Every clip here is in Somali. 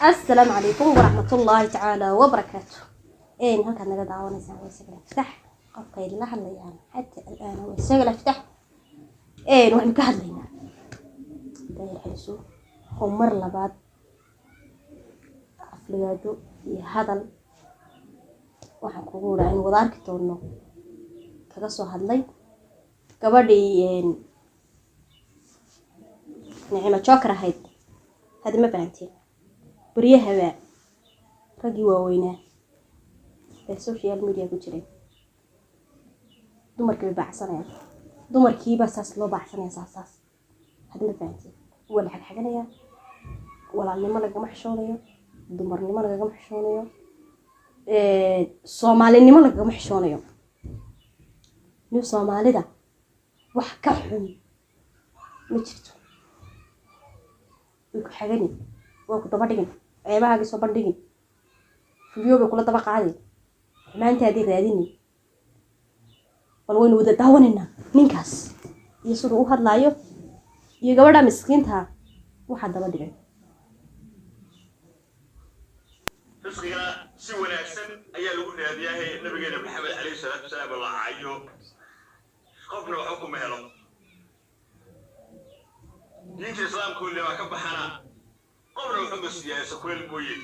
Asalaamu calaykum waraxmatullaahi tacaala wabarakaatu. Halkaad naga daawanaysaan waa Sagala Iftax. Qofka idinla hadlayaan xata alaana waa Sagala Iftax. Waxaynu ka hadlaynaa Daahir Calisow oo mar labaad afligaado iyo hadal waxaan kugu waraa in wada arki doono kaga soo hadlay gabadhii Nicimo Joker ahayd. Hadda ma fahanteen, baryahaba raggii waaweynaa ee social media ku jiray dumarkii bay baacsanayaan, dumarkiibaa saas loo baacsanaya, saas saas. Hadda ma fahanteen, waa la xagxaganayaa. Walaalnimo lagama xishoonayo, dumarnimo lagama xishoonayo, soomaalinimo lagama xishoonayo. Nin Soomaalida wax ka xun ma jirto. Way ku xagani, way ku daba dhigin, ceebahaagii soo bandhigin, video bay kula daba qaadin, xumaantaadii raadinin. Bal waynu wada daawanaynaa ninkaas iyo siduu u hadlaayo iyo gabadha miskiinta waxaa daba dhigay. Fisqigana si wanaagsan ayaa lagu raadiyaahe. Nabigeena Maxamed calayhi salaatu wasalaam la caayo, qofna waxba kuma helo. Diinta Islaamka waa ka baxana, qofna wuxuu siiyaa sakweel mooye.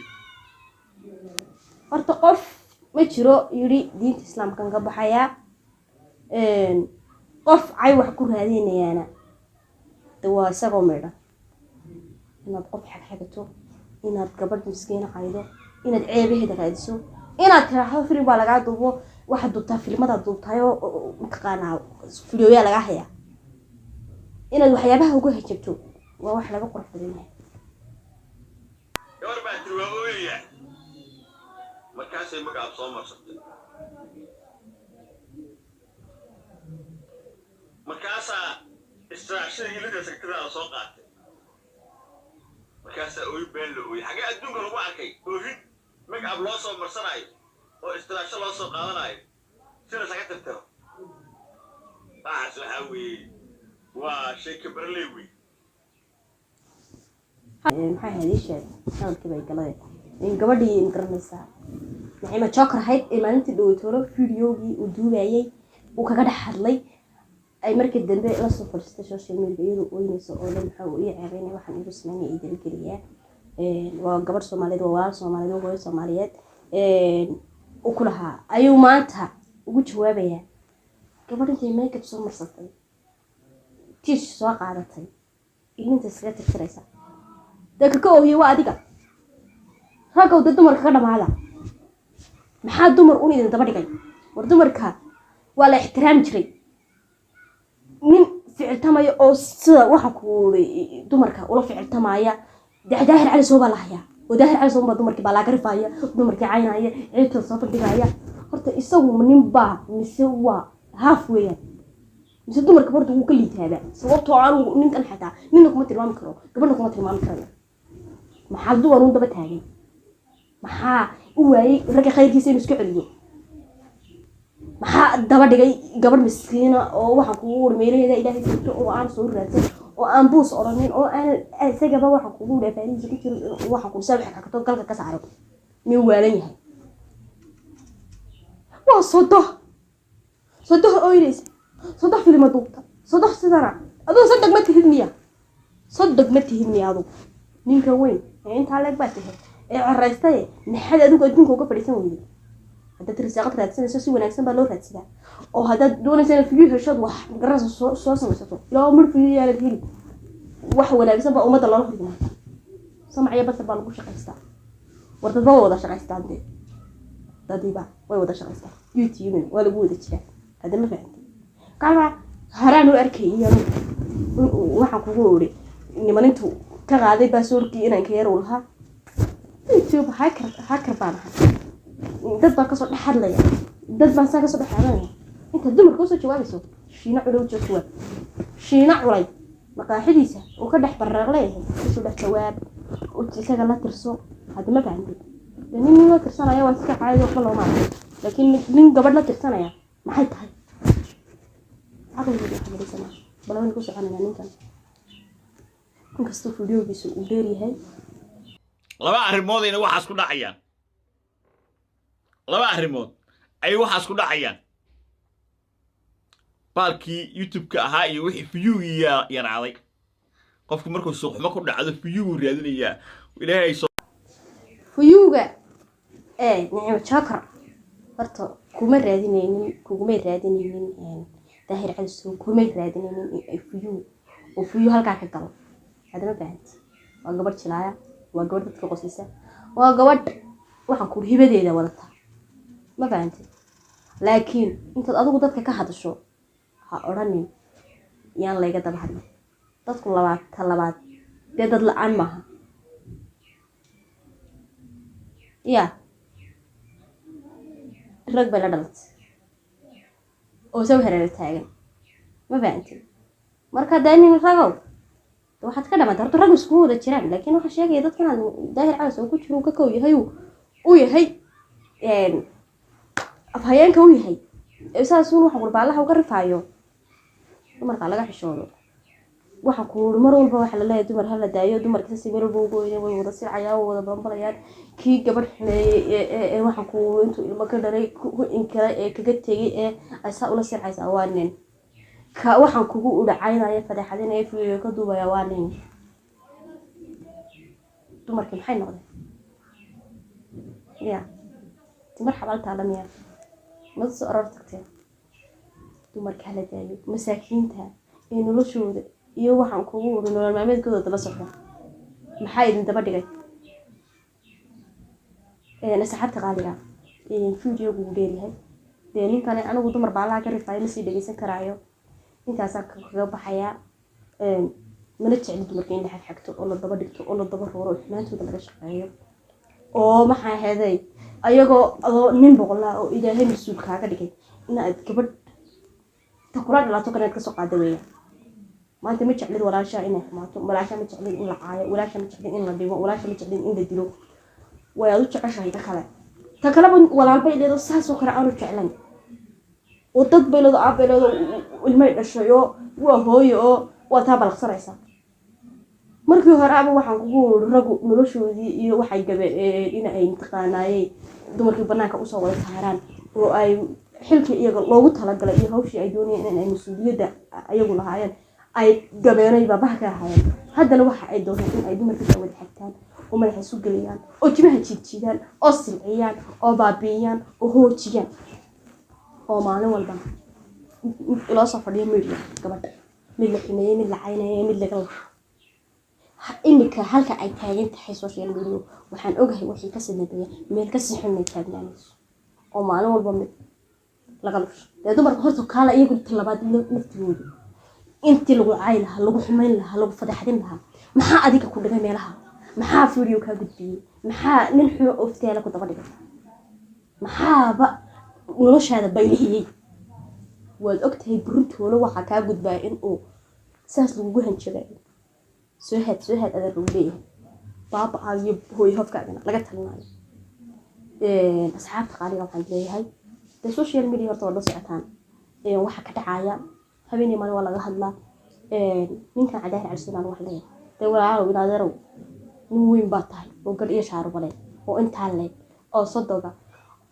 Horta qof ma jiro yidhi diinta Islaamkan ka baxayaa. Qof cay wax ku raadinayaana de waa isagoo midhan. Inaad qof xagxagato, inaad gabadh miskiina caydo, inaad ceebaheeda raadiso, inaad tiraahdo filim baa lagaa duubo, waxaad duubtaa filimadaad duubtayo, mataqaanaa, fideoyaa lagaa hayaa, inaad waxyaabaha uga hajabto waa wax laga qurux badan yahay. Gabar baa tiri waa ooyaya, markaasay magacaab soo marsatay, markaasaa istiraashada hilida sagtadaada soo qaatay, markaasaa ooyi been la ooyey. Xagee adduunka lagu arkay oohin magacaab loo soo marsanaayo oo istiraasho loo soo qaadanaayo si lasaga tirtiro? Waxaas waxaa weeye waa sheeke barley wey. Maxay ahayd? Ii sheeg hadalkii bay galade. Gabadhii ma garanaysaa, Naciima Joker ahayd, ee maalintii dhaweytoolo videogii uu duubayay uu kaga dhex hadlay, ay markii dambe lasoo fadhiistay social media iyadoo ooynaysa oo le maxaa uu ii ceebeynaya, waxaan igu sameynaya, ii dabageliyaa. Waa gabadh Soomaaliyeed, waa walaal Soomaaliyeed, waa hooyo Soomaaliyeed uu ku lahaa, ayuu maanta ugu jawaabayaa gabadh intay makeup soo marsatay, tiish soo qaadatay, ilinta iskaga tirtiraysa. Dee kaka oohiye waa adiga. Raggow, dee dumarka ka dhamaada. Maxaa dumar un idin daba dhigay? War dumarka waa la ixtiraami jiray. Nin ficiltamaya oo sida waxa ku dumarka ula ficiltamaya dee Daahir Cali soo baa la hayaa, oo Daahir Cali soo baa dumarkii baa laaga rifaaya, dumarkii caynaya, ceebtooda soo bandhigaya. Horta isagu nin baa mise waa haaf weeyaan mise dumarka horta wuu ka liitaaba? Sababtoo anugu ninkan xataa nina kuma tilmaami karo, gabadhna kuma tilmaami karayo. Maxaa dumar un daba taagay? Maxaa u waayey ragga khayrkiisa inuu iska celiyo? Maxaa daba dhigay gabadh miskiina oo waxaan kugu uri meelaheeda Ilaahay joogto, oo aan soo raadsan, oo aan buus odhanin, oo aan isagaba waxaan kugu uri afaarihiisa ku jirin, waxaan kugu saa xagto galka ka saaro? Miyuu waalan yahay? Waa sodoh, sodoh ooynaysa, sodoh filima duubta, sodoh sidana. Aduu sodog ma tihid miya? Sodog ma tihid miya? Adugu ninka weyn ee intaa leeg baa tahay ee ceraystaye, maxaad adigu adduunka uga fadhiisan weyday? Haddaad risaaqad raadsanayso si wanaagsan baa loo raadsadaa, oo haddaad doonaysa inaad view heshood wax garanaysa soo samaysato, ilaa mar view yaanad heli, wax wanaagsan baa ummadda loola hor yimaada. Samacyo basar baa lagu shaqaystaa. War dadba way wada shaqaystaan, dee dadiba way wada shaqaystaan, YouTube-na waa lagu wada jiraa. Hadda ma fahantay? Kala haraan u arkay iyo waxaan kugu iri nimanintu ka qaaday baasoorkii inanka yar uu lahaa YouTube hacker, hacker baan ahay, dad baan kasoo dhex hadlaya, dad baan saa kasoo dhex hadlaya. Intaad dumarka usoo jawaabayso, Shiina Culay usoo jawaab. Shiina Culay maqaaxidiisa uu ka dhex bareeq leeyahay usoo dhex jawaab, isaga la tirso. Hadda ma fahantay? Dee nin la tirsanaya waa iska caadi, waxba looma arko, laakiin nin gabadh la tirsanaya maxay tahay? Caqligeeda waxa fadhiisanaa. Bal waynu ku soconaynaa ninkan, inkastoo videogiisa uu dheer yahay. Laba arrimoodayna waxaas ku dhacayaan, laba arrimood ayay waxaas ku dhacayaan. Baalkii YouTube-ka ahaa iyo wixii view-gii yaraaday. Qofku markuu suuqxumo ku dhacdo, view-guu raadinayaa. Ilaahay soo View-ga ee Nicimo Joker horta kuma raadinaynin, kugumay raadinaynin. Daahir Calisow kumay raadinaynin in ay view oo view halkaa ka galo. Hadama fahanti? Waa gabadh jilaaya, waa gabadh dadka qoslisa, waa gabadh waxaan kuuri hibadeeda wadata, ma fahanti? Laakiin intaad adigu dadka ka hadasho, ha odhanin yaan layga daba hadlin. Dadku labaad ta labaad dee dad la-aan maaha. Ya rag bay la dhalatay oo soo hareero taagan, ma fahantin? Marka dee nin ragow waxaad ka dhamaatay. Horta rag iskugu wada jiraan, laakiin waxaa sheegaya dadkan aan Daahir Calas oo ku jiro, uu ka kow yahay, uu yahay afhayeenka u yahay, saasuun waxaan qurbaalaha uga rifaayo. Dumarka laga xishoodo. Waxaan ku uri mar walba waxaa laleeyahay dumar hala daayo, dumarka sasi meel walba ugu oyna, way wada silcayaan, way wada bambalayaan. Kii gabadh xumeeyey ee waxaan ku intuu ilmo ka dhalay ku inkiray ee kaga tegay ee ay saa ula silcaysaa waa nin. Ka waxaan kugu udhacaynaya, fadeexadinaya, video ka duubaya waa nin. Dumarkii maxay noqdeen? Ya timar xabaal taala miya mada soo aroor tagteen? Dumarka hala daayo, masaakiinta ee noloshooda iyo waxaan kugu uri nolol maalmeedkooda daba socda. Maxaa idin daba dhigay? Asxaabta qaaliga, videogu wuu dheeryahay. Dee ninkani anigu dumar baalaha ka rifaayo masii dhegeysan karaayo, intaasaan kaga baxayaa. Mana jecli dumarka in la xagxagto oo la daba dhigto oo la daba rooro oo xumaantooda laga shaqeeyo, oo maxaa ahaday ayagoo adoo nin boqolaa oo Ilaahay mas-uul kaaga dhigay inaad gabadh ta kula dhalato kale inaad kasoo qaada weeyaan. Maanta ma jeclid walaasha inay xumaato, walaasha ma jeclid in la caayo, walaasha ma jeclid in la dhibo, walaasha ma jeclid in la dilo. Way aad u jeceshahay ta kale, ta kaleba walaalbay leedo saasoo kale aanu jeclayn, oo dad bay leedo, aabbay leedo, ilmay dhashay oo waa hooyo oo waa taa balaqsanaysaa. Markii hore aba waxaan kugu uri raggu noloshoodii iyo waxay gabeen in ay mataqaanaayey dumarkii banaanka usoo wada saaraan oo ay xilkii iyaga loogu talagalay iyo hawshii ay doonayeen in ay mas-uuliyadda ayagu lahaayeen ay gabeenay baabaha ka ahaayeen. Haddana waxa ay dooneen in ay dumarka soo wada xigtaan oo madaxa isu geliyaan oo jimaha jiidjiidaan oo silciyaan oo baabi'iyaan oo hoojiyaan, oo maalin walba loo soo fadhiyo media gabadha, mid la xumeeyey, mid la caynayay, mid laga lahaa. Imika halka ay taagan tahay social media, waxaan ogahay wixii kasii dambeeya meel kasii xun ay taagnaanayso oo maalin walba mid laga lusho. Dee dumarka horta kaala iyagu talabaad naftigoodu intii lagu caayi lahaa, lagu xumayn lahaa, lagu fadaxdin lahaa, maxaa adiga ku dhigay meelaha? Maxaa video kaa gudbiyey? Maxaa nin xumo oo fitaala ku daba dhigay? Maxaaba noloshaada baylihiyey? Waad ogtahay buritoolo waxaa kaa gudbaya in uu saas lagugu hanjabayo, soo haad, soo haad adaa lagu leeyahay, baaba-aaga iyo hooyo hofkaagana laga talinayo. Asxaabta qaaliga, waxaan leeyahay dee social media horta waad la socotaan waxa ka dhacaya habeenii maalin, waa laga hadlaa. Ninkan Cadaahir Calisunaan wax leeyahay, dee walaalow, inaadeerow, nin weyn baa tahay oo gal iyo shaarubale oo intaa leeg oo sodoga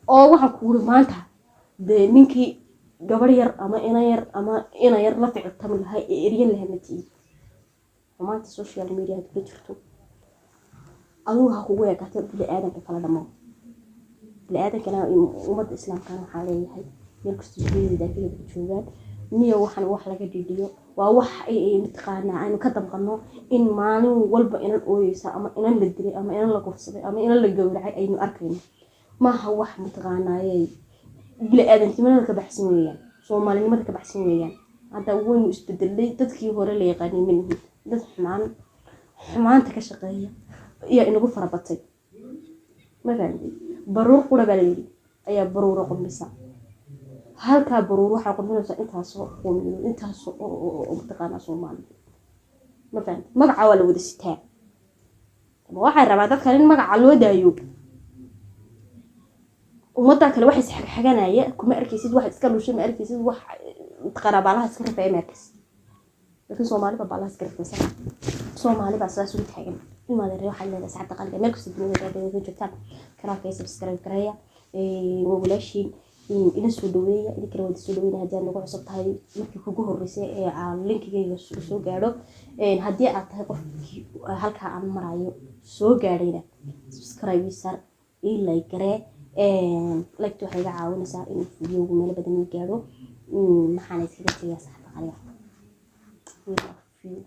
oo waxaan kuuri maanta dee ninkii gabar yar ama ina yar ama ina yar la ficiltami lahaa ee eryan lahaa ma tiid. Maanta social media aad kula jirto adigu ha kugu ekaatay bini aadanka kala dhamo. Bini aadankana, ummadda islaamkana waxaa leeyahay meel kasta dunida daafaheeda ku joogaan, niyo waxaan wax laga dhidhiyo waa wax mataqaanaa aynu ka damqano in maalin walba inan ooyeysa ama inan la dilay ama inan la kufsaday ama inan la gowracay aynu arkayno. Maaha wax mataqaanaaye bini aadantinimada ka baxsan weeyaan, soomaalinimada ka baxsan weeyaan. Hadda waynu isbedelay, dadkii hore la yaqaanay ma nihin. Dad xumaan xumaanta ka shaqeeya ayaa inagu farabatay, ma fahamtay? Baruur qura baa layidhi ayaa baruuro qumbisa. Halkaa baruur waxaa qumbinaysaa intaasoo qoomiyadood, intaasoo oo mataqaanaa Soomaaliya, ma fahamtay? Magaca waa la wada sitaa. Ama waxay rabaa dadkan in magaca loo daayo ummadda kale. Wax isxagxaganaya kuma arkaysid, wax iska lushay ma arkaysid, wax mataqaanaa baalaha iska rafaya ma arkaysid, laakiin Soomaali baa baalaha iska rafaysa. Soomaali baa sidaas ugu taagan. Ilmaadeer, waxaad leedahay asxaabta qaaliga meel kasta dunida daadeeda ka joogtaan, kanaalka subscribe gareeya. Waa walaashiin, ila soo dhaweeya, idinkana waa soo dhaweynaya. Haddii aad nagu cusub tahay, markii kugu horreysay ee aan linkigayga soo gaadho, haddii aad tahay qofkii halkaa aan marayo soo gaadhayna, subscribe sar, ii like garee. Like waxay iga caawinaysaa inuu videogu meelo badan ii gaadho. Maxaana iskaga tegayaa, asxaabta qaaliga? We love you.